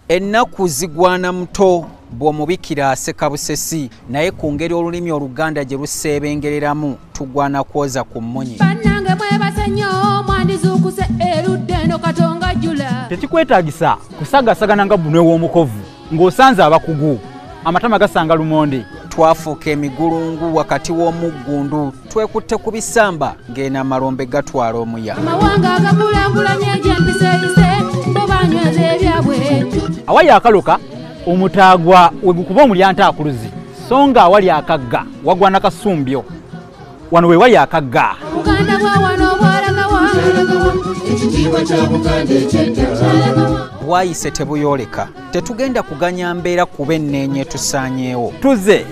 Ennaku zigwana muto bw'omubikira aseka busesi, naye ku ngeri olulimi Oluganda gye luseebengereramu tugwana kwoza ku mmunye. Bannange mwebase nnyo, mwandizuukuse erudda eno Katonga jjula. Tekikwetaagisa kusagaasagana nga bbunwe w'omukovu ng'osanze abakugu, amatama gasanga lumonde. Twafuuka emigulungu wakati w'omuggundu, twekutte ku bisamba ng'eno amalombe gatwala omuya. Amawanga agakulaakulanye egy'empisa eyise, bo banyweza ebyabwe. Awali akaloka omutaagwa we gukuba omulyantaakuluzi, so nga awali akagga wagwana kasumbyo. Wano we wali akagga. Buganda bwa wano bwalagawa, ekitiibwa kya Buganda eky'edda. Bwayise tebuyooleka, tetugenda kuganya mbeera kuba enneenye etusaanyeewo. Tuzze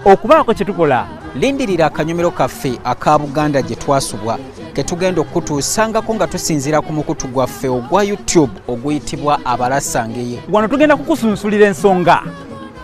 okubaako kye tukola. Lindirira akanyomero kaffe aka Buganda gye twasubwa, ke tugenda okutuusangako nga tusinziira ku mukutu gwaffe ogwa YouTube oguyitibwa Abalasangeye. Wano tugenda kukusunsulira ensonga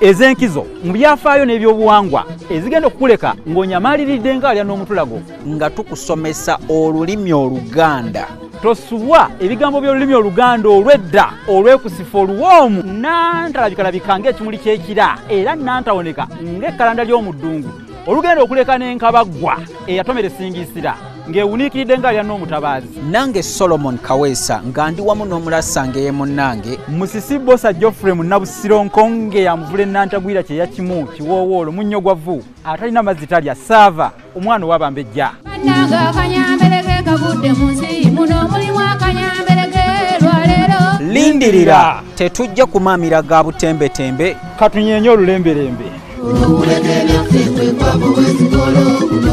ez'enkizo mu byafaayo n'ebyobuwangwa ezigenda okukuleka ng'onyamaaliridde ng'alya n'omutulago, nga tukusomesa olulimi Oluganda. Tosubwa ebigambo by'olulimi Oluganda olw'edda olwekusifa oluwoomu nantalabikalabika ng'ekimuli ky'ekira era nantawoneka ng'ekkalanda ly'omuddungu, olugenda okuleka n'enkabaggwa eyatomera esingiisira ng'ewuniikiridde ng'alya n'omutabaazi. Nange Solomon Kaweesa nga ndi wamu n'Omulasangeye munnange Musisi Bbosa Geoffrey Munnabusiro Nkonge yamuvula ennantagwira kye yakimu kiwoowoolo munnyo gwa vvu atalina mazzi talya saava omwana ow'abambejja. Bannange akanyambereke kagudde mu nsi muno, mulimu akanyambereke lwaleero. Lindirira, tetujja kumaamira ga butembetembe, katunyenye olulembelembe. Okuleka ebyaffe kwe kwava ow'ezikolo,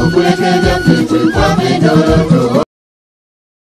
okuleka ebyaffe kwe kwava endoloto.